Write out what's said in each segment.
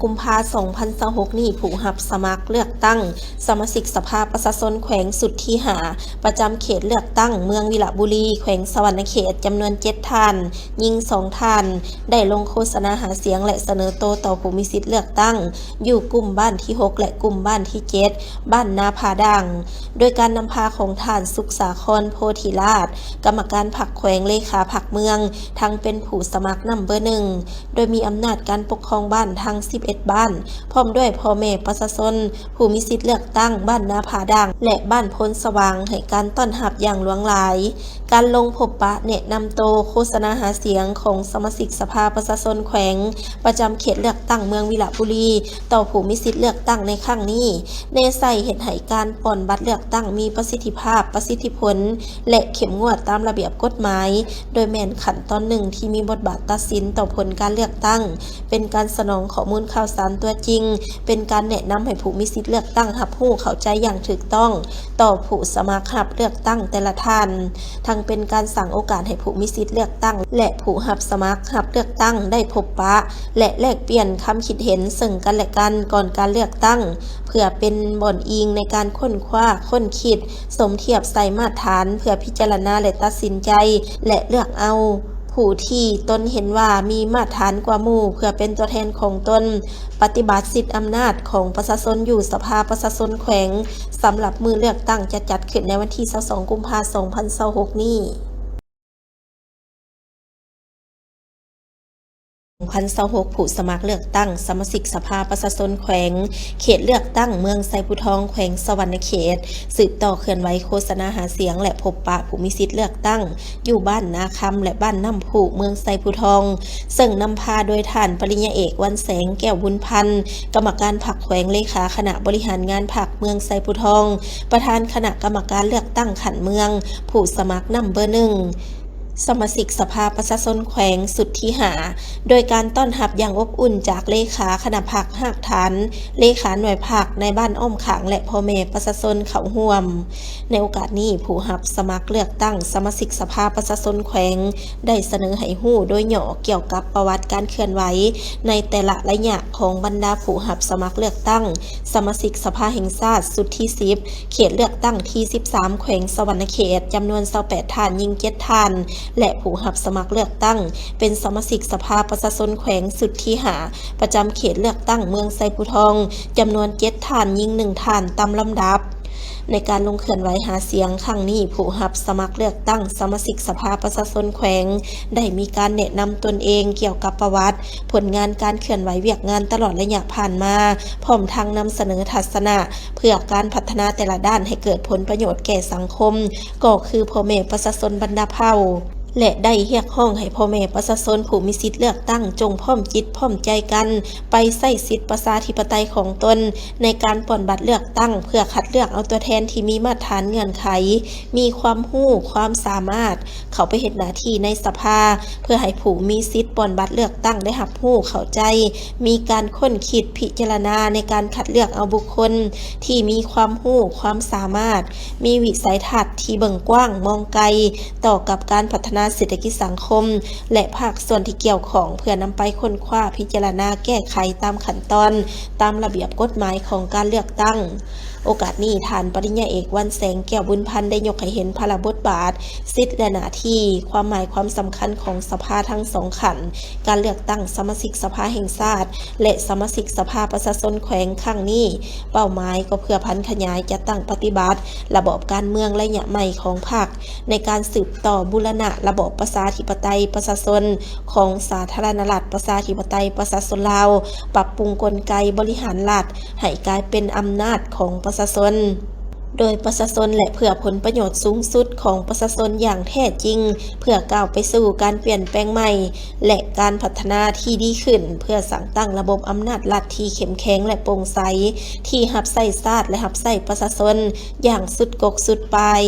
ກຸມພາ ສອງພັນຊາວຫົກນີ້ ຜູ້ຮັບສະໝັກເລືອກຕັ້ງສະມາຊິກສະພາປະຊາຊົນແຂວງຊຸດທີຫ້າ ປະຈຳເຂດເລືອກຕັ້ງເມືອງວິລະບູລີ ແຂວງສະຫວັນນະເຂດ ຈຳນວນເຈັດທ່ານ, ຍິງສອງທ່ານ ໄດ້ລົງໂຄສະນາຫາສຽງ ແລະ ສະເໜີໂຕຕໍ່ຜູ້ມີສິດເລືອກຕັ້ງ ຢູ່ກຸ່ມບ້ານທີຫົກ ແລະ ກຸ່ມບ້ານທີເຈັດ ບ້ານນາຜາດ່າງ ໂດຍການນຳພາຂອງທ່ານ ສຸກສາຄອນ ໂພທິລາດ ກຳມະການພັກແຂວງ ເລຂາພັກເມືອງ ທັງເປັນຜູ້ສະໝັກນຳເບີໜຶ່ງ ໂດຍມີອຳນາດການປົກຄອງບ້ານທັງສິບເອັດບ້ານ ພ້ອມດ້ວຍພໍ່ແມ່ປະຊາຊົນ ຜູ້ມີສິດເລືອກຕັ້ງບ້ານນາຜາດ່າງ ແລະ ບ້ານໂພນສະຫວ່າງ ໃຫ້ການຕ້ອນຮັບຢ່າງຫຼວງຫຼາຍ. ການລົງພົບປະແນະນຳໂຕ ໂຄສະນາຫາສຽງຂອງສະມາຊິກສະພາປະຊາຊົນແຂວງ ປະຈຳເຂດເລືອກຕັ້ງເມືອງວິລະບູລີ ຕໍ່ຜູ້ມີສິດເລືອກຕັ້ງໃນຄັ້ງນີ້ ແນໃສ່ເຮັດໃຫ້ການປ່ອນບັດເລືອກຕັ້ງມີປະສິດທິພາບ, ປະສິດທິຜົນ ແລະ ເຂັ້ມງວດຕາມລະບຽບກົດໝາຍ, ໂດຍແມ່ນຂັ້ນຕອນໜຶ່ງທີ່ມີບົດບາດຕັດສິນຕໍ່ຜົນການເລືອກຕັ້ງ, ເປັນການສະໜອງຂໍ້ມູນຂ່າວສານຕົວຈິງ, ເປັນການແນະນຳໃຫ້ຜູ້ມີສິດເລືອກຕັ້ງຮັບຮູ້ເຂົ້າໃຈຢ່າງຖືກຕ້ອງຕໍ່ຜູ້ສະໝັກຮັບເລືອກຕັ້ງແຕ່ລະທ່ານ, ທັງເປັນການສ້າງໂອກາດໃຫ້ຜູ້ມີສິດເລືອກຕັ້ງ ແລະ ຜູ້ຮັບສະໝັກຮັບເລືອກຕັ້ງໄດ້ພົບປະ ແລະ ແລກປ່ຽນຄຳຄິດເຫັນເຊິ່ງກັນແລະກັນກ່ອນການເລືອກຕັ້ງ ເພື່ອເປັນບ່ອນອີງໃນການຄົ້ນຄວ້າ, ຄົ້ນຄິດ, ສົມທຽບໃສ່ມາດຖານເພື່ອພິຈາລະນາ ແລະ ຕັດສິນໃຈ ແລະ ເລືອກເອົາຜູ້ທີ່ຕົນເຫັນວ່າມີມາດຖານກວ່າໝູ່ ເພື່ອເປັນຕົວແທນຂອງຕົນ ປະຕິບັດສິດອຳນາດຂອງປະຊາຊົນຢູ່ສະພາປະຊາຊົນແຂວງ ສຳລັບມື້ເລືອກຕັ້ງຈະຈັດຂຶ້ນໃນວັນທີຊາວສອງ ກຸມພາ ສອງພັນຊາວຫົກນີ້. ສອງພັນຊາວຫົກ ຜູ້ສະໝັກເລືອກຕັ້ງສະມາຊິກສະພາປະຊາຊົນແຂວງ ເຂດເລືອກຕັ້ງເມືອງໄຊພູທອງ ແຂວງສະຫວັນນະເຂດ ສືບຕໍ່ເຄື່ອນໄຫວໂຄສະນາຫາສຽງ ແລະ ພົບປະຜູ້ມີສິດເລືອກຕັ້ງ ຢູ່ບ້ານນາຄຳ ແລະ ບ້ານນ້ຳພຸ ເມືອງໄຊພູທອງ ເຊິ່ງນຳພາໂດຍທ່ານປະລິນຍາເອກ ວັນແສງ ແກ້ວບຸນພັນ ກຳມະການພັກແຂວງ ເລຂາຄະນະບໍລິຫານງານພັກເມືອງໄຊພູທອງ, ປະທານຄະນະກຳມະການເລືອກຕັ້ງຂັ້ນເມືອງ, ຜູ້ສະໝັກນຳເບີໜຶ່ງ ສະມາຊິກສະພາປະຊາຊົນແຂວງຊຸດທີຫ້າ ໂດຍການຕ້ອນຮັບຢ່າງອົບອຸ່ນຈາກເລຂາຄະນະພັກຮາກຖານ, ເລຂາໜ່ວຍພັກ, ນາຍບ້ານອ້ອມຂ້າງ ແລະ ພໍ່ແມ່ປະຊາຊົນເຂົ້າຮ່ວມ. ໃນໂອກາດນີ້, ຜູ້ຮັບສະໝັກເລືອກຕັ້ງສະມາຊິກສະພາປະຊາຊົນແຂວງ ໄດ້ສະເໜີໃຫ້ຮູ້ໂດຍຫຍໍ້ກ່ຽວກັບປະຫວັດການເຄື່ອນໄຫວໃນແຕ່ລະໄລຍະຂອງບັນດາຜູ້ຮັບສະໝັກເລືອກຕັ້ງສະມາຊິກສະພາແຫ່ງຊາດຊຸດທີສິບ ເຂດເລືອກຕັ້ງທີສິບສາມ ແຂວງສະຫວັນນະເຂດ ຈຳນວນຊາວແປດທ່ານ, ຍິງເຈັດທ່ານ ແລະ ຜູ້ຮັບສະໝັກເລືອກຕັ້ງເປັນສະມາຊິກສະພາປະຊາຊົນແຂວງຊຸດທີຫ້າ ປະຈຳເຂດເລືອກຕັ້ງເມືອງໄຊພູທອງ ຈຳນວນເຈັດທ່ານ, ຍິງໜຶ່ງທ່ານ ຕາມລຳດັບ. ໃນການລົງເຄື່ອນໄຫວຫາສຽງຄັ້ງນີ້, ຜູ້ຮັບສະໝັກເລືອກຕັ້ງສະມາຊິກສະພາປະຊາຊົນແຂວງ ໄດ້ມີການແນະນຳຕົນເອງກ່ຽວກັບປະຫວັດ, ຜົນງານການເຄື່ອນໄຫວວຽກງານຕະຫຼອດໄລຍະຜ່ານມາ, ພ້ອມທັງນຳສະເໜີທັດສະນະເພື່ອການພັດທະນາແຕ່ລະດ້ານໃຫ້ເກີດຜົນປະໂຫຍດແກ່ສັງຄົມ, ກໍຄືພໍ່ແມ່ປະຊາຊົນບັນດາເຜົ່າ. ແລະ ໄດ້ຮຽກຮ້ອງໃຫ້ພໍ່ແມ່ປະຊາຊົນຜູ້ມີສິດເລືອກຕັ້ງ ຈົ່ງພ້ອມຈິດພ້ອມໃຈກັນໄປໃຊ້ສິດປະຊາທິປະໄຕຂອງຕົນ ໃນການປ່ອນບັດເລືອກຕັ້ງ ເພື່ອຄັດເລືອກເອົາຕົວແທນທີ່ມີມາດຖານເງື່ອນໄຂ, ມີຄວາມຮູ້ຄວາມສາມາດ ເຂົ້າໄປເຮັດໜ້າທີ່ໃນສະພາ ເພື່ອໃຫ້ຜູ້ມີສິດປ່ອນບັດເລືອກຕັ້ງໄດ້ຮັບຮູ້ເຂົ້າໃຈ, ມີການຄົ້ນຄິດພິຈາລະນາໃນການຄັດເລືອກເອົາບຸກຄົນທີ່ມີຄວາມຮູ້ຄວາມສາມາດ, ມີວິໄສທັດທີ່ເບິ່ງກວ້າງມອງໄກ ຕໍ່ກັບການພັດທະນາເສດຖະກິດສັງຄົມ ແລະ ພາກສ່ວນທີ່ກ່ຽວຂ້ອງ ເພື່ອນຳໄປຄົ້ນຄວ້າ, ພິຈາລະນາ, ແກ້ໄຂຕາມຂັ້ນຕອນ, ຕາມລະບຽບກົດໝາຍຂອງການເລືອກຕັ້ງ. ໂອກາດນີ້, ທ່ານປະລິນຍາເອກ ວັນແສງ ແກ້ວບຸນພັນ ໄດ້ຍົກໃຫ້ເຫັນພາລະບົດບາດ, ສິດ ແລະ ໜ້າທີ່, ຄວາມໝາຍຄວາມສຳຄັນຂອງສະພາທັງສອງຂັ້ນ, ການເລືອກຕັ້ງສະມາຊິກສະພາແຫ່ງຊາດ ແລະ ສະມາຊິກສະພາປະຊາຊົນແຂວງຄັ້ງນີ້, ເປົ້າໝາຍກໍເພື່ອຜັນຂະຫຍາຍຈັດຕັ້ງປະຕິບັດລະບອບການເມືອງໄລຍະໃໝ່ຂອງພັກ ໃນການສືບຕໍ່ບູລະນະລະບອບປະຊາທິປະໄຕປະຊາຊົນຂອງສາທາລະນະລັດປະຊາທິປະໄຕປະຊາຊົນລາວ, ປັບປຸງກົນໄກບໍລິຫານລັດໃຫ້ກາຍເປັນອຳນາດຂອງປະຊາຊົນ. ໂດຍປະຊາຊົນ ແລະ ເພື່ອຜົນປະໂຫຍດສູງສຸດຂອງປະຊາຊົນຢ່າງແທ້ຈິງ, ເພື່ອກ້າວໄປສູ່ການປ່ຽນແປງໃໝ່ ແລະ ການພັດທະນາທີ່ດີຂຶ້ນ, ເພື່ອສ້າງຕັ້ງລະບົບອຳນາດລັດທີ່ເຂັ້ມແຂງ ແລະ ໂປ່ງໃສ, ທີ່ຮັບໃຊ້ຊາດ ແລະ ຮັບໃຊ້ປະຊາຊົນຢ່າງສຸດກົກສຸດປາຍ.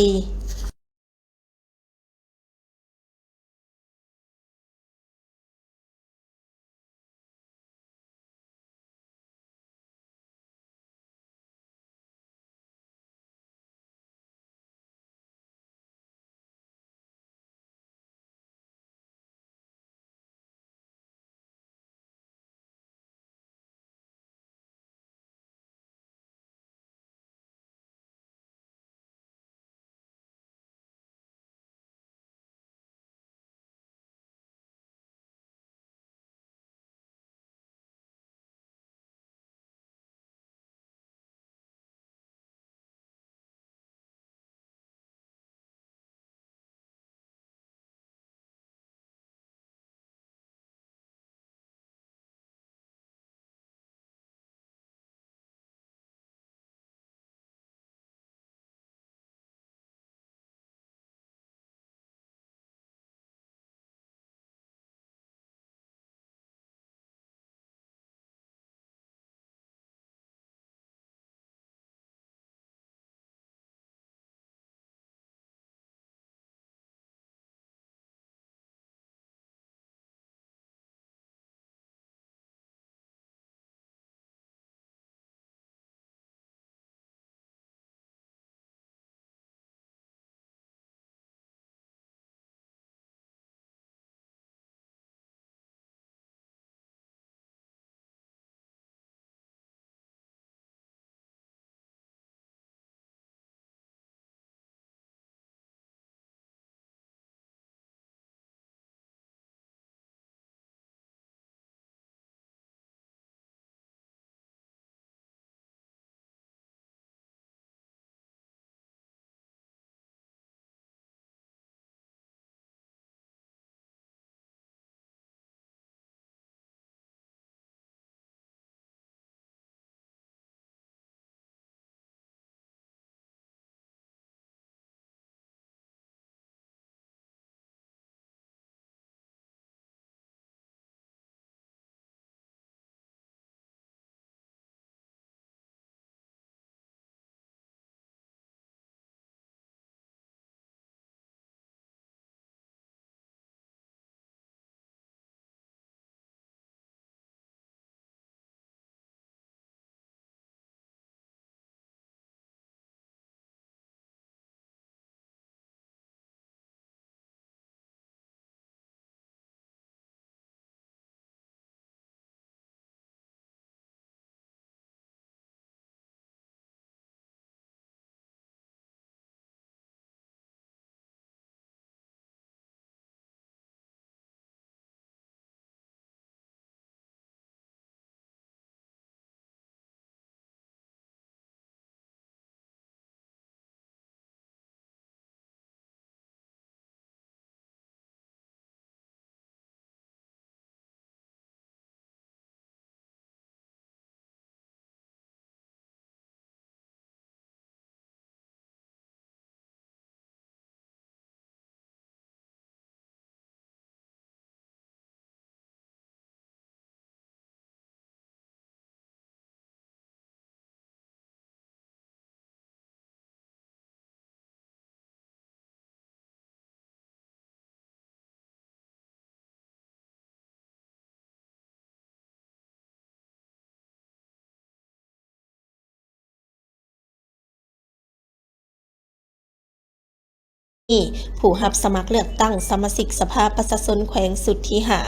ຜູ້ຮັບສະໝັກເລືອກຕັ້ງສະມາຊິກສະພາປະຊາຊົນແຂວງຊຸດທີຫ້າ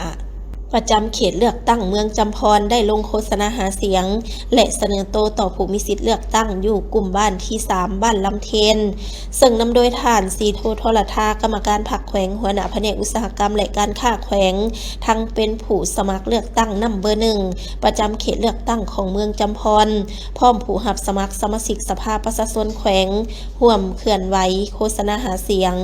ປະຈຳເຂດເລືອກຕັ້ງເມືອງຈຳພອນ ໄດ້ລົງໂຄສະນາຫາສຽງ ແລະ ສະເໜີໂຕຕໍ່ຜູ້ມີສິດເລືອກຕັ້ງຢູ່ກຸ່ມບ້ານທີສາມ ບ້ານລຳເທນ ເຊິ່ງນຳໂດຍທ່ານ ສີໂທ ທໍລະທາ ກຳມະການພັກແຂວງ, ຫົວໜ້າພະແນກອຸດສາຫະກຳ ແລະ ການຄ້າແຂວງ, ທັງເປັນຜູ້ສະໝັກເລືອກຕັ້ງນຳເບີໜຶ່ງ ປະຈຳເຂດເລືອກຕັ້ງຂອງເມືອງຈຳພອນ, ພ້ອມຜູ້ຮັບສະໝັກສະມາຊິກສະພາປະຊາຊົນແຂວງ ຮ່ວມເຄື່ອນໄຫວໂຄສະນາຫາສຽງ.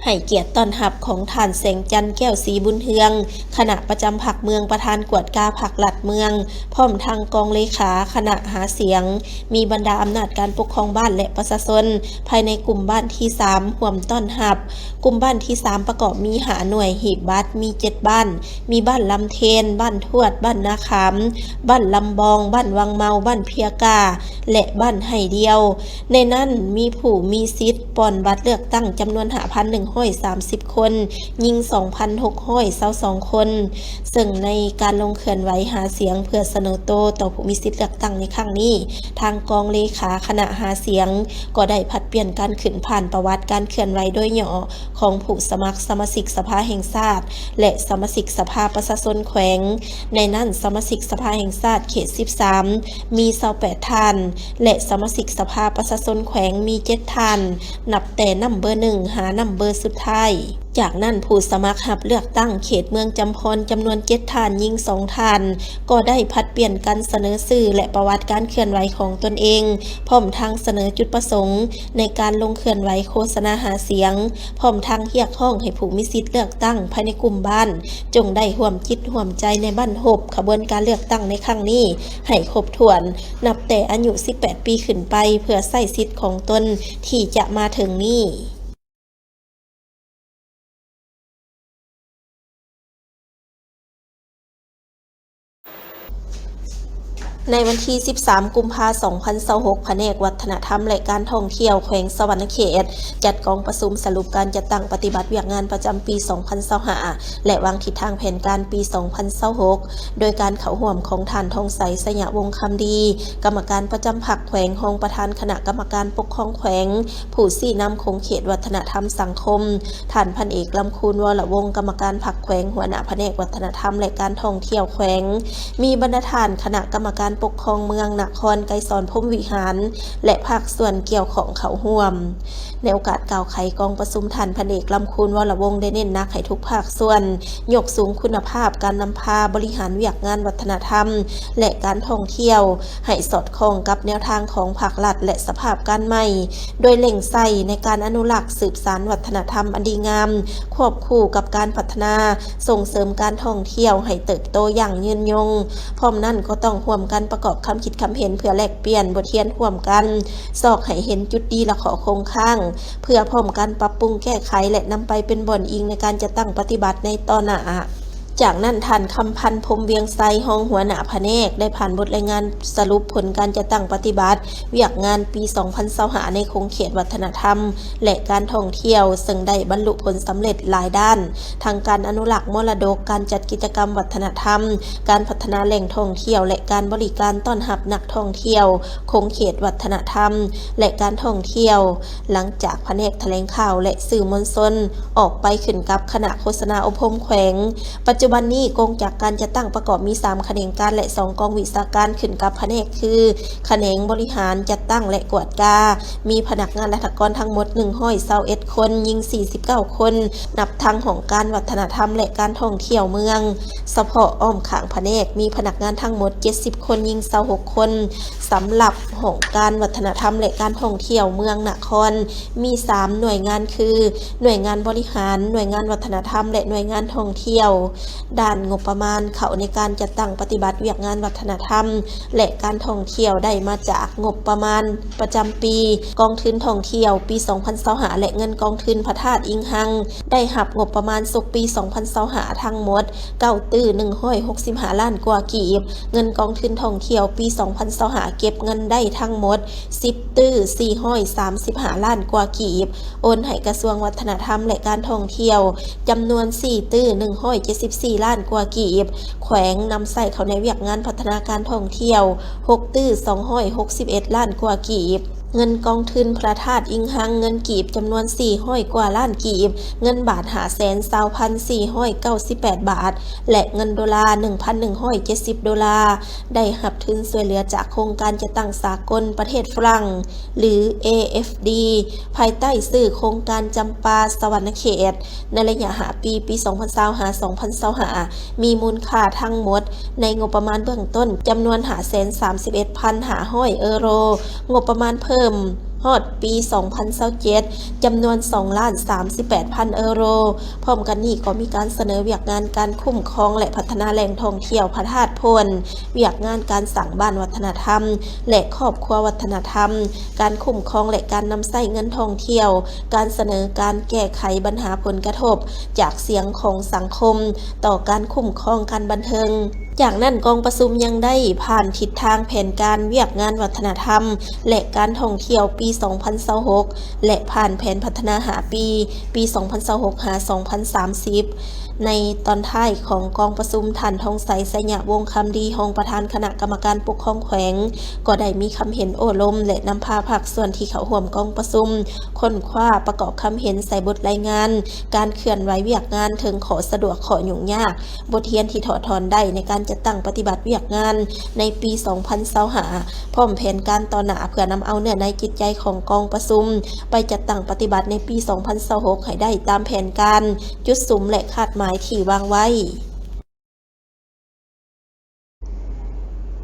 ໃຫ້ກຽດຕ້ອນຮັບຂອງທ່ານ ແສງຈັນ ແກ້ວສີບຸນເຮືອງ ຄະນະປະຈຳພັກເມືອງ, ປະທານກວດກາພັກລັດເມືອງ, ພ້ອມທັງກອງເລຂາຄະນະຫາສຽງ, ມີບັນດາອຳນາດການປົກຄອງບ້ານ ແລະ ປະຊາຊົນພາຍໃນກຸ່ມບ້ານທີສາມ ຮ່ວມຕ້ອນຮັບ. ກຸ່ມບ້ານທີສາມ ປະກອບມີຫ້າໜ່ວຍ, ຮີບບັດມີເຈັດບ້ານ, ມີບ້ານລຳເທນ, ບ້ານທວດ, ບ້ານນາຂາມ, ບ້ານລຳບອງ, ບ້ານວັງເມົາ, ບ້ານເພຍກາ ແລະ ບ້ານໄຮ່ດ່ຽວ. ໃນນັ້ນມີຜູ້ມີສິດປ່ອນບັດເລືອກຕັ້ງຈຳນວນຫ້າພັນໜຶ່ງຮ້ອຍສາມສິບຄົນ, ຍິງສອງພັນຫົກຮ້ອຍຊາວສອງຄົນ. ເຊິ່ງໃນການລົງເຄື່ອນໄຫວຫາສຽງເພື່ອສະເໜີໂຕຕໍ່ຜູ້ມີສິດເລືອກຕັ້ງໃນຄັ້ງນີ້, ທາງກອງເລຂາຄະນະຫາສຽງກໍໄດ້ຜັດປ່ຽນການຂຶ້ນຜ່ານປະຫວັດການເຄື່ອນໄຫວໂດຍຫຍໍ້ຂອງຜູ້ສະໝັກສະມາຊິກສະພາແຫ່ງຊາດ ແລະ ສະມາຊິກສະພາປະຊາຊົນແຂວງ. ໃນນັ້ນ, ສະມາຊິກສະພາແຫ່ງຊາດເຂດສິບສາມ ມີຊາວແປດທ່ານ ແລະ ສະມາຊິກສະພາປະຊາຊົນແຂວງມີເຈັດທ່ານ, ນັບແຕ່ນຳເບີໜຶ່ງຫານຳເບີສຸດທ້າຍ. ຈາກນັ້ນ, ຜູ້ສະໝັກຮັບເລືອກຕັ້ງເຂດເມືອງຈຳພອນຈຳນວນເຈັດທ່ານ, ຍິງສອງທ່ານ, ກໍໄດ້ຜັດປ່ຽນກັນສະເໜີຊື່ ແລະ ປະຫວັດການເຄື່ອນໄຫວຂອງຕົນເອງ, ພ້ອມທັງສະເໜີຈຸດປະສົງໃນການລົງເຄື່ອນໄຫວໂຄສະນາຫາສຽງ, ພ້ອມທັງຮຽກຮ້ອງໃຫ້ຜູ້ມີສິດເລືອກຕັ້ງພາຍໃນກຸ່ມບ້ານ ຈົ່ງໄດ້ຮ່ວມຈິດຮ່ວມໃຈໃນບັ້ນຮົບຂະບວນການເລືອກຕັ້ງໃນຄັ້ງນີ້ໃຫ້ຄົບຖ້ວນ, ນັບແຕ່ອາຍຸສິບແປດປີຂຶ້ນໄປ, ເພື່ອໃຊ້ສິດຂອງຕົນທີ່ຈະມາເຖິງນີ້. ໃນວັນທີສິບສາມ ກຸມພາ ສອງພັນຊາວຫົກ, ພະແນກວັດທະນະທຳ ແລະ ການທ່ອງທ່ຽວແຂວງສະຫວັນນະເຂດ ຈັດກອງປະຊຸມສະຫຼຸບການຈັດຕັ້ງປະຕິບັດວຽກງານປະຈຳປີສອງພັນຊາວຫ້າ ແລະ ວາງທິດທາງແຜນການປີສອງພັນຊາວຫົກ ໂດຍການເຂົ້າຮ່ວມຂອງທ່ານ ທອງໄຊ ໄຊຍະວົງຄຳດີ ກຳມະການປະຈຳພັກແຂວງ, ຮອງປະທານຄະນະກຳມະການປົກຄອງແຂວງ, ຜູ້ຊີ້ນຳຂົງເຂດວັດທະນະທຳສັງຄົມ, ທ່ານ ພັນເອກ ລຳຄູນ ວໍລະວົງ ກຳມະການພັກແຂວງ, ຫົວໜ້າພະແນກວັດທະນະທຳ ແລະ ການທ່ອງທ່ຽວແຂວງ, ມີບັນດາທ່ານຄະນະກຳມະການປົກຄອງເມືອງນະຄອນ ໄກສອນ ພົມວິຫານ ແລະ ພາກສ່ວນກ່ຽວຂ້ອງເຂົ້າຮ່ວມ. ໃນໂອກາດກ່າວໄຂກອງປະຊຸມ, ທ່ານ ພັນເອກ ລຳຄູນ ວໍລະວົງ ໄດ້ເນັ້ນໜັກໃຫ້ທຸກພາກສ່ວນຍົກສູງຄຸນນະພາບການນຳພາບໍລິຫານວຽກງານວັດທະນະທຳ ແລະ ການທ່ອງທ່ຽວ ໃຫ້ສອດຄ່ອງກັບແນວທາງຂອງພາກລັດ ແລະ ສະພາບການໃໝ່, ໂດຍເລັ່ງໃສ່ໃນການອະນຸລັກສືບສານວັດທະນະທຳອັນດີງາມ, ຄວບຄູ່ກັບການພັດທະນາ, ສົ່ງເສີມການທ່ອງທ່ຽວໃຫ້ເຕີບໂຕຢ່າງຍືນຍົງ. ພ້ອມນັ້ນກໍຕ້ອງຮ່ວມກັນປະກອບຄຳຄິດຄຳເຫັນເພື່ອແລກປ່ຽນບົດຮຽນຮ່ວມກັນ, ຊອກໃຫ້ເຫັນຈຸດດີ ແລະ ຂໍ້ຄົງຄ້າງ, ເພື່ອພ້ອມກັນປັບປຸງແກ້ໄຂ ແລະ ນຳໄປເປັນບ່ອນອີງໃນການຈັດຕັ້ງປະຕິບັດໃນຕໍ່ໜ້າ. ຈາກນັ້ນ, ທ່ານ ຄຳພັນ ພົມວຽງໄຊ, ຮອງຫົວໜ້າພະແນກ, ໄດ້ຜ່ານບົດລາຍງານສະຫຼຸບຜົນການຈັດຕັ້ງປະຕິບັດວຽກງານປີສອງພັນຊາວຫ້າ ໃນຂົງເຂດວັດທະນະທຳ ແລະ ການທ່ອງທ່ຽວ, ເຊິ່ງໄດ້ບັນລຸຜົນສຳເລັດຫຼາຍດ້ານ, ທັງການອະນຸລັກມໍລະດົກ, ການຈັດກິດຈະກຳວັດທະນະທຳ, ການພັດທະນາແຫຼ່ງທ່ອງທ່ຽວ ແລະ ການບໍລິການຕ້ອນຮັບນັກທ່ອງທ່ຽວ, ຂົງເຂດວັດທະນະທຳ ແລະ ການທ່ອງທ່ຽວ. ຫຼັງຈາກພະແນກຖະແຫຼງຂ່າວ ແລະ ສື່ມວນຊົນອອກໄປຂຶ້ນກັບຄະນະໂຄສະນາອົບຮົມແຂວງ, ປັດຈຸບັນນີ້ ກົງຈັກການຈັດຕັ້ງປະກອບມີສາມຂະແໜງການ ແລະ ສອງກອງວິຊາການ ຂຶ້ນກັບພະແນກຄື ຂະແໜງບໍລິຫານ, ຈັດຕັ້ງ ແລະ ກວດກາ, ມີພະນັກງານລັດຖະກອນທັງໝົດໜຶ່ງຮ້ອຍຊາວເອັດຄົນ, ຍິງສີ່ສິບເກົ້າຄົນ, ນັບທັງຫ້ອງການວັດທະນະທຳ ແລະ ການທ່ອງທ່ຽວເມືອງ. ສະເພາະອ້ອມຂ້າງພະແນກ ມີພະນັກງານທັງໝົດເຈັດສິບຄົນ, ຍິງຊາວຫົກຄົນ. ສຳລັບຫ້ອງການວັດທະນະທຳ ແລະ ການທ່ອງທ່ຽວເມືອງນະຄອນ ມີສາມໜ່ວຍງານຄື ໜ່ວຍງານບໍລິຫານ, ໜ່ວຍງານວັດທະນະທຳ ແລະ ໜ່ວຍງານທ່ອງທ່ຽວ. ດ້ານງົບປະມານເຂົ້າໃນການຈັດຕັ້ງປະຕິບັດວຽກງານວັດທະນະທຳ ແລະ ການທ່ອງທ່ຽວ ໄດ້ມາຈາກງົບປະມານປະຈຳປີກອງທຶນທ່ອງທ່ຽວປີສອງພັນຊາວຫ້າ ແລະ ເງິນກອງທຶນພະທາດອີງຮັງ ໄດ້ຮັບງົບປະມານສົກປີສອງພັນຊາວຫ້າທັງໝົດເກົ້າຕື້ໜຶ່ງຮ້ອຍຫົກສິບຫ້າລ້ານກວ່າກີບ. ເງິນກອງທຶນທ່ອງທ່ຽວປີສອງພັນຊາວຫ້າເກັບເງິນໄດ້ທັງໝົດສິບຕື້ສີ່ຮ້ອຍສາມສິບຫ້າລ້ານກວ່າກີບ, ໂອນໃຫ້ກະຊວງວັດທະນະທຳ ແລະ ການທ່ອງທ່ຽວ ຈຳນວນສີ່ຕື້ໜຶ່ງຮ້ອຍເຈັດສິບສີ່ລ້ານກວ່າກີບ, ແຂວງນຳໃຊ້ເຂົ້າໃນວຽກງານພັດທະນາການທ່ອງທ່ຽວຫົກຕື້ສອງຮ້ອຍຫົກສິບເອັດລ້ານກວ່າກີບ. ເງິນກອງທຶນພະທາດອິງຮັງ ເງິນກີບຈຳນວນສີ່ຮ້ອຍກວ່າລ້ານກີບ, ເງິນບາດຫ້າແສນຊາວພັນສີ່ຮ້ອຍເກົ້າສິບແປດບາດ ແລະ ເງິນໂດລາໜຶ່ງພັນໜຶ່ງຮ້ອຍເຈັດສິບໂດລາ, ໄດ້ຮັບທຶນຊ່ວຍເຫຼືອຈາກໂຄງການຈັດຕັ້ງສາກົນປະເທດຝຣັ່ງ ຫຼື ເອເອັຟດີ ພາຍໃຕ້ຊື່ໂຄງການຈຳປາສະຫວັນນະເຂດ ໃນໄລຍະຫ້າປີ, ປີສອງພັນຊາວຫ້າ ສອງພັນຊາວຫ້າ ມີມູນຄ່າທັງໝົດໃນງົບປະມານເບື້ອງຕົ້ນຈຳນວນຫ້າແສນສາມສິບເອັດພັນຫ້າຮ້ອຍເອີໂຣ, ງົບປະມານເພີ່ມຮອດປີສອງພັນຊາວເຈັດ ຈຳນວນສອງລ້ານສາມສິບແປດພັນເອີໂຣ. ພ້ອມກັນນີ້ກໍມີການສະເໜີວຽກງານການຄຸ້ມຄອງ ແລະ ພັດທະນາແຫຼ່ງທ່ອງທ່ຽວພະທາດໂພນ, ວຽກງານການສ້າງບ້ານວັດທະນະທຳ ແລະ ຄອບຄົວວັດທະນະທຳ, ການຄຸ້ມຄອງ ແລະ ການນຳໃຊ້ເງິນທ່ອງທ່ຽວ, ການສະເໜີການແກ້ໄຂບັນຫາຜົນກະທົບຈາກສຽງຂອງສັງຄົມຕໍ່ການຄຸ້ມຄອງການບັນເທີງ. ຈາກນັ້ນ ກອງປະຊຸມຍັງໄດ້ຜ່ານທິດທາງແຜນການວຽກງານວັດທະນະທຳ ແລະ ການທ່ອງທ່ຽວປີສອງພັນຊາວຫົກ ແລະ ຜ່ານແຜນພັດທະນາຫ້າປີ ປີສອງພັນຊາວຫົກ ຫາ ສອງພັນສາມສິບ. ໃນຕອນທ້າຍຂອງກອງປະຊຸມ, ທ່ານ ທອງໄຊ ໄຊຍະວົງຄຳດີ ຮອງປະທານຄະນະກຳມະການປົກຄອງແຂວງ ກໍໄດ້ມີຄຳເຫັນໂອ້ລົມ ແລະ ນຳພາພາກສ່ວນທີ່ເຂົ້າຮ່ວມກອງປະຊຸມ ຄົ້ນຄວ້າປະກອບຄຳເຫັນໃສ່ບົດລາຍງານການເຄື່ອນໄຫວວຽກງານເຖິງຂໍ້ສະດວກ, ຂໍ້ຫຍຸ້ງຍາກ, ບົດຮຽນທີ່ຖອດຖອນໄດ້ໃນການຈັດຕັ້ງປະຕິບັດວຽກງານໃນປີສອງພັນຊາວຫ້າ ພ້ອມແຜນການຕໍ່ໜ້າ ເພື່ອນຳເອົາເນື້ອໃນຈິດໃຈຂອງກອງປະຊຸມໄປຈັດຕັ້ງປະຕິບັດໃນປີສອງພັນຊາວຫົກໃຫ້ໄດ້ຕາມແຜນການ, ຈຸດສຸມ ແລະ ຄາດໝາຍທີ່ວາງໄວ້.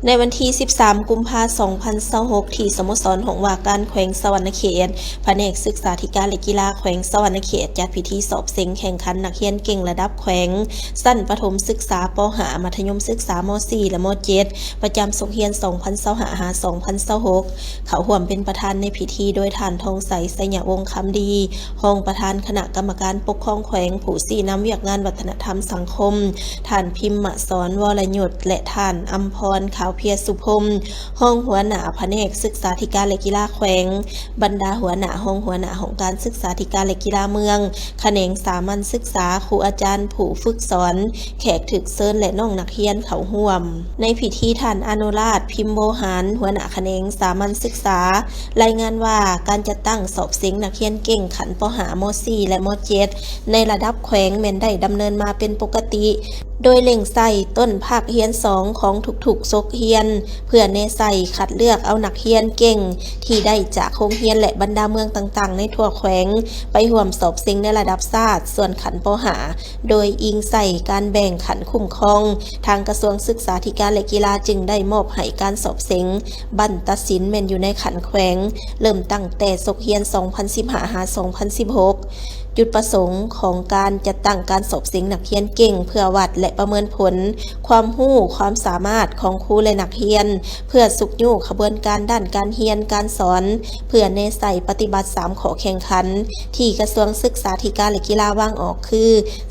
ໃນວັນທີສິບສາມ ກຸມພາ ສອງພັນຊາວຫົກ ທີ່ສະໂມສອນຫ້ອງວ່າການແຂວງສະຫວັນນະເຂດ, ພະແນກສຶກສາທິການ ແລະ ກິລາແຂວງສະຫວັນນະເຂດ ຈັດພິທີສອບເສັງແຂ່ງຂັນນັກຮຽນເກັ່ງລະດັບແຂວງ ຊັ້ນປະຖົມສຶກສາ ປໍຫ້າ ມັດທະຍົມສຶກສາ ມໍສີ່ ແລະ ມໍເຈັດ ປະຈຳສົກຮຽນສອງພັນຊາວຫ້າ ຫາ ສອງພັນຊາວຫົກ ເຂົ້າຮ່ວມເປັນປະທານໃນພິທີໂດຍທ່ານ ທອງໄຊ ໄຊຍະວົງຄຳດີ ຮອງປະທານຄະນະກຳມະການປົກຄອງແຂວງ, ຜູ້ຊີ້ນຳວຽກງານວັດທະນະທຳສັງຄົມ, ທ່ານ ພິມມະສອນ ວໍລະຍຸດ ແລະ ທ່ານ ອຳພອນ ຂາວເພຍສຸພົມ ຮອງຫົວໜ້າພະແນກສຶກສາທິການ ແລະ ກິລາແຂວງ, ບັນດາຫົວໜ້າ, ຮອງຫົວໜ້າຫ້ອງການສຶກສາທິການ ແລະ ກິລາເມືອງ, ຂະແໜງສາມັນສຶກສາ, ຄູອາຈານຜູ້ຝຶກສອນ, ແຂກຖືກເຊີນ ແລະ ນ້ອງນັກຮຽນເຂົ້າຮ່ວມ. ໃນພິທີ, ທ່ານ ອະນຸລາດ ພິມໂວຫານ ຫົວໜ້າຂະແໜງສາມັນສຶກສາ ລາຍງານວ່າ ການຈັດຕັ້ງສອບເສັງນັກຮຽນເກັ່ງຂັ້ນ ປໍຫ້າ ມໍສີ່ ແລະ ມໍເຈັດ ໃນລະດັບແຂວງແມ່ນໄດ້ດຳເນີນມາເປັນປົກກະຕິ, ໂດຍເລັ່ງໃສ່ຕົ້ນພາກຮຽນສອງຂອງທຸກໆສົກຮຽນ ເພື່ອແນໃສ່ຄັດເລືອກເອົານັກຮຽນເກັ່ງທີ່ໄດ້ຈາກໂຮງຮຽນ ແລະ ບັນດາເມືອງຕ່າງໆໃນທົ່ວແຂວງ ໄປຮ່ວມສອບເສັງໃນລະດັບຊາດສ່ວນຂັ້ນ ປໍຫ້າ ໂດຍອີງໃສ່ການແບ່ງຂັ້ນຄຸ້ມຄອງ, ທາງກະຊວງສຶກສາທິການ ແລະ ກິລາຈຶ່ງໄດ້ມອບໃຫ້ການສອບເສັງບັ້ນຕັດສິນແມ່ນຢູ່ໃນຂັ້ນແຂວງ, ເລີ່ມຕັ້ງແຕ່ສົກຮຽນສອງພັນສິບຫ້າ ຫາ ສອງພັນສິບຫົກ. ຈຸດປະສົງຂອງການຈັດຕັ້ງການສອບເສັງນັກຮຽນເກັ່ງ ເພື່ອວັດ ແລະ ປະເມີນຜົນຄວາມຮູ້, ຄວາມສາມາດຂອງຄູ ແລະ ນັກຮຽນ, ເພື່ອຊຸກຍູ້ຂະບວນການດ້ານການຮຽນການສອນ, ເພື່ອແນໃສ່ປະຕິບັດສາມຂໍ້ແຂ່ງຂັນ ທີ່ກະຊວງສຶກສາທິການ ແລະ ກິລາວາງອອກ ຄື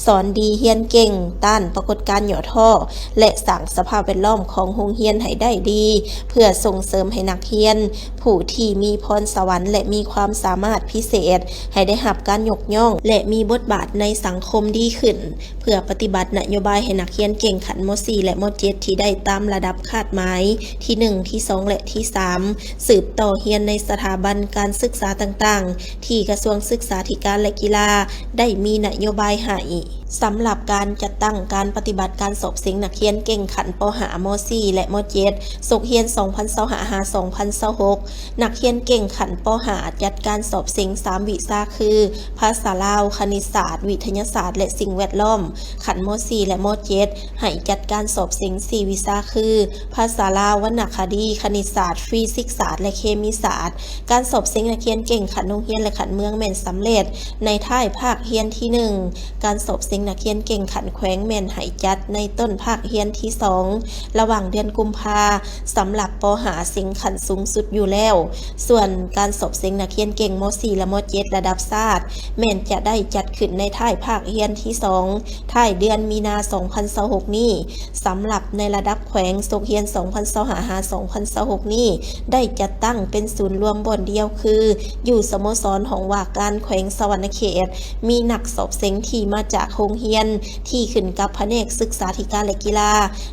ສອນດີຮຽນເກັ່ງ, ຕ້ານປາກົດການຫຍໍ້ທໍ້ ແລະ ສ້າງສະພາບແວດລ້ອມຂອງໂຮງຮຽນໃຫ້ໄດ້ດີ ເພື່ອສົ່ງເສີມໃຫ້ນັກຮຽນຜູ້ທີ່ມີພອນສະຫວັນ ແລະ ມີຄວາມສາມາດພິເສດ ໃຫ້ໄດ້ຮັບການຍົກຍ້ອງ ແລະ ມີບົດບາດໃນສັງຄົມດີຂຶ້ນ. ເພື່ອປະຕິບັດນະໂຍບາຍໃຫ້ນັກຮຽນເກັ່ງຂັ້ນ ມໍສີ່ ແລະ ມໍເຈັດ ທີ່ໄດ້ຕາມລະດັບຄາດໝາຍທີໜຶ່ງ, ທີສອງ ແລະ ທີສາມ ສືບຕໍ່ຮຽນໃນສະຖາບັນການສຶກສາຕ່າງໆ ທີ່ກະຊວງສຶກສາທິການ ແລະ ກິລາ ໄດ້ມີນະໂຍບາຍໃຫ້. ສຳລັບການຈັດຕັ້ງການປະຕິບັດການສອບເສັງນັກຮຽນເກັ່ງຂັ້ນ ປໍຫ້າ ມໍສີ່ ແລະ ມໍເຈັດ ສົກຮຽນສອງພັນຊາວຫ້າ ຫາ ສອງພັນຊາວຫົກ ນັກຮຽນເກັ່ງຂັ້ນ ປໍຫ້າ ຈັດການສອບເສັງສາມວິຊາຄື ພາສາລາວ, ຄະນິດສາດ, ວິທະຍາສາດ ແລະ ສິ່ງແວດລ້ອມ. ຂັ້ນ ມໍສີ່ ແລະ ມໍເຈັດ ໃຫ້ຈັດການສອບເສັງສີ່ວິຊາຄື ພາສາລາວ, ວັນນະຄະດີ, ຄະນິດສາດ, ຟີຊິກສາດ ແລະ ເຄມີສາດ. ການສອບເສັງນັກຮຽນເກັ່ງຂັ້ນໂຮງຮຽນ ແລະ ຂັ້ນເມືອງແມ່ນສຳເລັດໃນທ້າຍພາກຮຽນທີໜຶ່ງ. ການສອບເສັງນັກຮຽນເກັ່ງຂັ້ນແຂວງແມ່ນໃຫ້ຈັດໃນຕົ້ນພາກຮຽນທີສອງ ລະຫວ່າງເດືອນກຸມພາ ສຳລັບ ປໍຫ້າ ເສັງຂັ້ນສູງສຸດຢູ່ແລ້ວ. ສ່ວນການສອບເສັງນັກຮຽນເກັ່ງ ມໍສີ່ ແລະ ມໍເຈັດ ລະດັບຊາດ ແມ່ນຈະໄດ້ຈັດຂຶ້ນໃນທ້າຍພາກຮຽນທີສອງ ທ້າຍເດືອນມີນາ ສອງພັນຊາວຫົກນີ້. ສຳລັບໃນລະດັບແຂວງ ສົກຮຽນສອງພັນຊາວຫ້າ ຫາ ສອງພັນຊາວຫົກນີ້ ໄດ້ຈັດຕັ້ງເປັນສູນລວມບ່ອນດຽວ ຄື ຢູ່ສະໂມສອນຫ້ອງວ່າການແຂວງສະຫວັນນະເຂດ, ມີນັກສອບເສັງທີ່ມາຈາກໂຮງຮຽນທີ່ຂຶ້ນກັບພະແນກສຶກສາທິການ ແລະ ກິລາ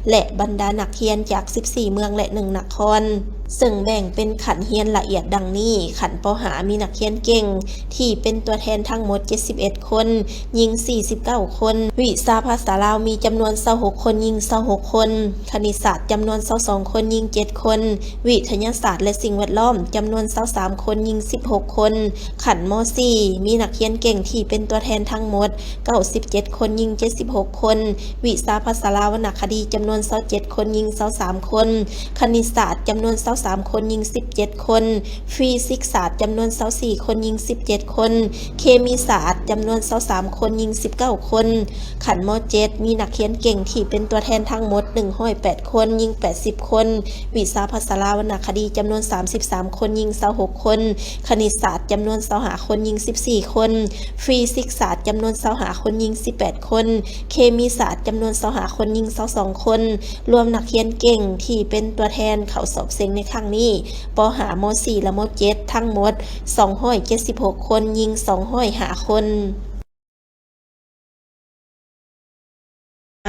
ແລະ ບັນດານັກຮຽນຈາກສິບສີ່ເມືອງ ແລະ ໜຶ່ງນະຄອນ. ເຊິ່ງແບ່ງເປັນຂັ້ນຮຽນລະອຽດດັ່ງນີ້: ຂັ້ນ ປໍຫ້າ ມີນັກຮຽນເກັ່ງທີ່ເປັນຕົວແທນທັງໝົດ ເຈັດສິບເອັດຄົນ, ຍິງ ສີ່ສິບເກົ້າຄົນ, ວິຊາພາສາລາວມີຈຳນວນ ຊາວຫົກຄົນ, ຍິງ ຊາວຫົກຄົນ, ຄະນິດສາດ ຈຳນວນ ຊາວສອງຄົນ, ຍິງ ເຈັດຄົນ, ວິທະຍາສາດ ແລະ ສິ່ງແວດລ້ອມ ຈຳນວນ ຊາວສາມຄົນ, ຍິງ ສິບຫົກຄົນ. ຂັ້ນ ມໍສີ່ ມີນັກຮຽນເກັ່ງທີ່ເປັນຕົວແທນທັງໝົດ ເກົ້າສິບເຈັດຄົນ, ຍິງ ເຈັດສິບຫົກຄົນ, ວິຊາພາສາລາວວັນນະຄະດີ ຈຳນວນ ຊາວເຈັດຄົນ, ຍິງ ຊາວສາມຄົນ, ຄະນິດສາດ ຈຳນວນ ຊາວສາມຄົນ, ຍິງ ສິບເຈັດຄົນ, ຟີຊິກສາດ ຈຳນວນ ຊາວສີ່ຄົນ, ຍິງ ສິບເຈັດຄົນ, ເຄມີສາດ ຈຳນວນ ຊາວສາມຄົນ, ຍິງ ສິບເກົ້າຄົນ. ຂັ້ນ ມໍເຈັດ ມີນັກຮຽນເກັ່ງທີ່ເປັນຕົວແທນທັງໝົດ ໜຶ່ງຮ້ອຍແປດຄົນ, ຍິງ ແປດສິບຄົນ, ວິຊາພາສາລາວວັນນະຄະດີ ຈຳນວນ ສາມສິບສາມຄົນ, ຍິງ ຊາວຫົກຄົນ, ຄະນິດສາດ ຈຳນວນ ຊາວຫ້າຄົນ, ຍິງ ສິບສີ່ຄົນ, ຟີຊິກສາດ ຈຳນວນ ຊາວຫ້າຄົນ, ຍິງ ສິບແປດຄົນ, ເຄມີສາດ ຈຳນວນ ຊາວຫ້າຄົນ, ຍິງ ຊາວສອງຄົນ. ລວມນັກຮຽນເກັ່ງທີ່ເປັນຕົວແທນເຂົ້າສອບເສັງໃນຄັ້ງນີ້ ປໍຫ້າ ມໍສີ່ ແລະ ມໍເຈັດ ທັງໝົດ ສອງຮ້ອຍເຈັດສິບຫົກຄົນ, ຍິງ ສອງຮ້ອຍຫ້າຄົນ.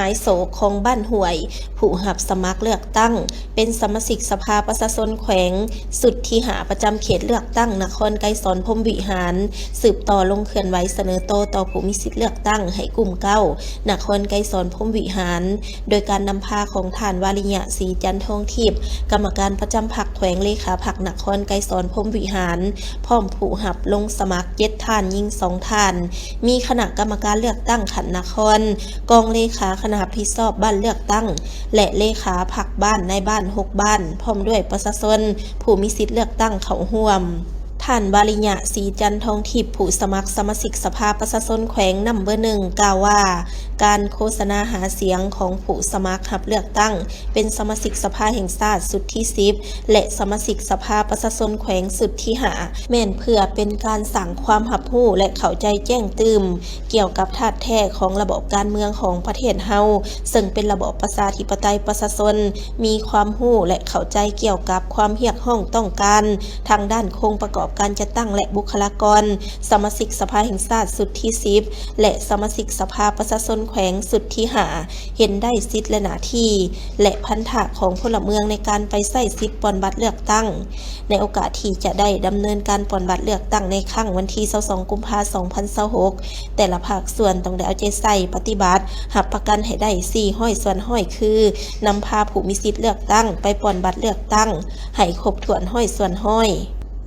ຫາຍໂສກຂອງບ້ານຫ້ວຍ ຜູ້ຮັບສະໝັກເລືອກຕັ້ງເປັນສະມາຊິກສະພາປະຊາຊົນແຂວງ ຊຸດທີຫ້າ ປະຈຳເຂດເລືອກຕັ້ງນະຄອນໄກສອນ ພົມວິຫານ ສືບຕໍ່ລົງເຄື່ອນໄຫວສະເໜີໂຕຕໍ່ຜູ້ມີສິດເລືອກຕັ້ງໃຫ້ກຸ່ມເກົ້າ ນະຄອນໄກສອນ ພົມວິຫານ ໂດຍການນຳພາຂອງທ່ານ ວາລິຍະ ສີຈັນທອງທິບ ກຳມະການປະຈຳພັກແຂວງ ເລຂາພັກນະຄອນໄກສອນ ພົມວິຫານ ພ້ອມຜູ້ຮັບລົງສະໝັກເຈັດທ່ານ, ຍິງສອງທ່ານ, ມີຄະນະກຳມະການເລືອກຕັ້ງຂັ້ນນະຄອນ, ກອງເລຂາຄະນະຮັບຜິດຊອບບ້ານເລືອກຕັ້ງ ແລະ ເລຂາພັກບ້ານ, ນາຍບ້ານຫົກບ້ານ, ພ້ອມດ້ວຍປະຊາຊົນຜູ້ມີສິດເລືອກຕັ້ງເຂົ້າຮ່ວມ. ທ່ານ ວາລິຍະ ສີຈັນທອງທິບ ຜູ້ສະໝັກສະມາຊິກສະພາປະຊາຊົນແຂວງນຳເບີໜຶ່ງ ກ່າວວ່າ ການໂຄສະນາຫາສຽງຂອງຜູ້ສະໝັກຮັບເລືອກຕັ້ງ ເປັນສະມາຊິກສະພາແຫ່ງຊາດຊຸດທີສິບ ແລະ ສະມາຊິກສະພາປະຊາຊົນແຂວງຊຸດທີຫ້າ ແມ່ນເພື່ອເປັນການສ້າງຄວາມຮັບຮູ້ ແລະ ເຂົ້າໃຈແຈ້ງຕື່ມ ກ່ຽວກັບທາດແທ້ຂອງລະບອບການເມືອງຂອງປະເທດເຮົາ, ເຊິ່ງເປັນລະບອບປະຊາທິປະໄຕປະຊາຊົນ ມີຄວາມຮູ້ ແລະ ເຂົ້າໃຈກ່ຽວກັບຄວາມຮຽກຮ້ອງຕ້ອງການທາງດ້ານໂຄງປະກອບການຈັດຕັ້ງ ແລະ ບຸກຄະລາກອນ. ສະມາຊິກສະພາແຫ່ງຊາດຊຸດທີສິບ ແລະ ສະມາຊິກສະພາປະຊາຊົນແຂວງຊຸດທີຫ້າ ເຫັນໄດ້ສິດ ແລະ ໜ້າທີ່ ແລະ ພັນທະຂອງພົນລະເມືອງໃນການໄປໃຊ້ສິດປ່ອນບັດເລືອກຕັ້ງ. ໃນໂອກາດທີ່ຈະໄດ້ດຳເນີນການປ່ອນບັດເລືອກຕັ້ງໃນຄັ້ງວັນທີຊາວສອງ ກຸມພາ ສອງພັນຊາວຫົກ ແຕ່ລະພາກສ່ວນຕ້ອງໄດ້ເອົາໃຈໃສ່ປະຕິບັດ, ຮັບປະກັນໃຫ້ໄດ້ສີ່ຮ້ອຍສ່ວນຮ້ອຍ ຄື ນຳພາຜູ້ມີສິດເລືອກຕັ້ງໄປປ່ອນບັດເລືອກຕັ້ງໃຫ້ຄົບຖ້ວນຮ້ອຍສ່ວນຮ້ອຍ.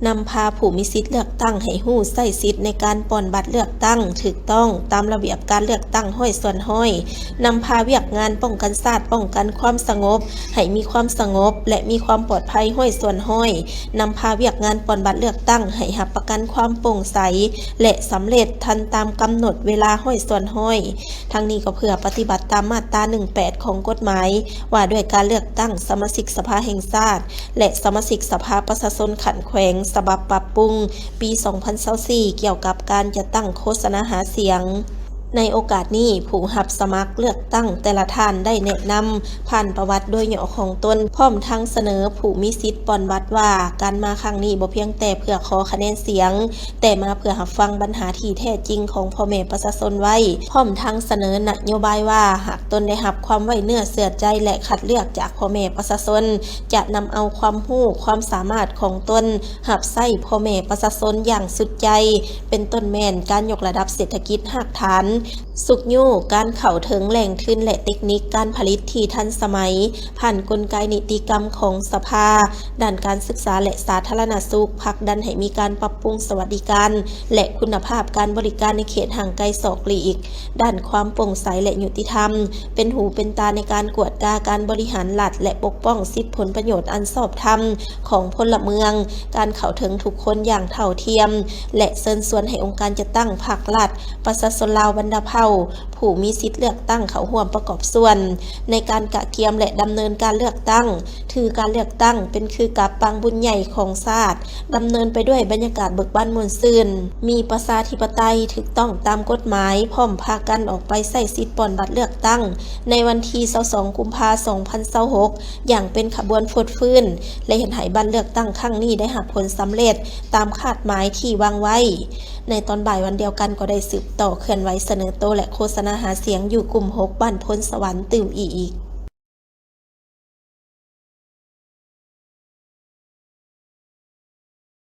ນຳພາຜູ້ມີສິດເລືອກຕັ້ງໃຫ້ຮູ້ໃຊ້ສິດໃນການປ່ອນບັດເລືອກຕັ້ງຖືກຕ້ອງຕາມລະບຽບການເລືອກຕັ້ງຮ້ອຍສ່ວນຮ້ອຍ, ນຳພາວຽກງານປ້ອງກັນຊາດ, ປ້ອງກັນຄວາມສະຫງົບ ໃຫ້ມີຄວາມສະຫງົບ ແລະ ມີຄວາມປອດໄພຮ້ອຍສ່ວນຮ້ອຍ, ນຳພາວຽກງານປ່ອນບັດເລືອກຕັ້ງໃຫ້ຮັບປະກັນຄວາມໂປ່ງໃສ ແລະ ສຳເລັດທັນຕາມກຳນົດເວລາຮ້ອຍສ່ວນຮ້ອຍ. ທັງນີ້ກໍເພື່ອປະຕິບັດຕາມມາດຕາ ໜຶ່ງແປດ ຂອງກົດໝາຍວ່າດ້ວຍການເລືອກຕັ້ງສະມາຊິກສະພາແຫ່ງຊາດ ແລະ ສະມາຊິກສະພາປະຊາຊົນຂັ້ນແຂວງ ສະບັບປັບປຸງ ປີສອງພັນຊາວສີ່ ກ່ຽວກັບການຈັດຕັ້ງໂຄສະນາຫາສຽງ. ໃນໂອກາດນີ້, ຜູ້ຮັບສະໝັກເລືອກຕັ້ງແຕ່ລະທ່ານໄດ້ແນະນຳຜ່ານປະຫວັດໂດຍຫຍໍ້ຂອງຕົນ, ພ້ອມທັງສະເໜີຜູ້ມີສິດປ່ອນບັດວ່າ ການມາຄັ້ງນີ້ບໍ່ພຽງແຕ່ເພື່ອຂໍຄະແນນສຽງ, ແຕ່ມາເພື່ອຮັບຟັງບັນຫາທີ່ແທ້ຈິງຂອງພໍ່ແມ່ປະຊາຊົນໄວ້, ພ້ອມທັງສະເໜີນະໂຍບາຍວ່າ ຫາກຕົນໄດ້ຮັບຄວາມໄວ້ເນື້ອເຊື່ອໃຈ ແລະ ຄັດເລືອກຈາກພໍ່ແມ່ປະຊາຊົນ, ຈະນຳເອົາຄວາມຮູ້, ຄວາມສາມາດຂອງຕົນ ຮັບໃຊ້ພໍ່ແມ່ປະຊາຊົນຢ່າງສຸດໃຈ, ເປັນຕົ້ນແມ່ນການຍົກລະດັບເສດຖະກິດຮາກຖານ, ຊຸກຍູ້ການເຂົ້າເຖິງແຫຼ່ງທຶນ ແລະ ເຕັກນິກການຜະລິດທີ່ທັນສະໄໝ, ຜ່ານກົນໄກນິຕິກຳຂອງສະພາ, ດ້ານການສຶກສາ ແລະ ສາທາລະນະສຸກ, ຜັກດັນໃຫ້ມີການປັບປຸງສະຫວັດດີການ ແລະ ຄຸນນະພາບການບໍລິການໃນເຂດຫ່າງໄກສອກຫຼີກ, ດ້ານຄວາມໂປ່ງໃສ ແລະ ຍຸຕິທຳ, ເປັນຫູເປັນຕາໃນການກວດກາການບໍລິຫານລັດ ແລະ ປົກປ້ອງສິດຜົນປະໂຫຍດອັນຊອບທຳຂອງພົນລະເມືອງ, ການເຂົ້າເຖິງທຸກຄົນຢ່າງເທົ່າທຽມ ແລະ ເຊີນຊວນໃຫ້ອົງການຈັດຕັ້ງພັກລັດ, ປະຊາຊົນລາວບັນດາເຜົ່າ, ຜູ້ມີສິດເລືອກຕັ້ງເຂົ້າຮ່ວມປະກອບສ່ວນໃນການກະກຽມ ແລະ ດຳເນີນການເລືອກຕັ້ງ, ຖືການເລືອກຕັ້ງເປັນຄືກັບປາງບຸນໃຫຍ່ຂອງຊາດ, ດຳເນີນໄປດ້ວຍບັນຍາກາດເບີກບານມ່ວນຊື່ນ, ມີປະຊາທິປະໄຕ, ຖືກຕ້ອງຕາມກົດໝາຍ, ພ້ອມພາກັນອອກໄປໃຊ້ສິດປ່ອນບັດເລືອກຕັ້ງໃນວັນທີຊາວສອງ ກຸມພາ ສອງພັນຊາວຫົກ ຢ່າງເປັນຂະບວນຟົດຟື້ນ ແລະ ເຮັດໃຫ້ບັດເລືອກຕັ້ງຄັ້ງນີ້ໄດ້ຮັບຜົນສຳເລັດຕາມຄາດໝາຍທີ່ວາງໄວ້. ໃນຕອນບ່າຍວັນດຽວກັນກໍໄດ້ສືບຕໍ່ເຄື່ອນໄຫວສະເໜີໂຕ ແລະ ໂຄສະນາຫາສຽງຢູ່ກຸ່ມຫົກ ບ້ານໂພນສະຫວັນຕື່ມອີກ.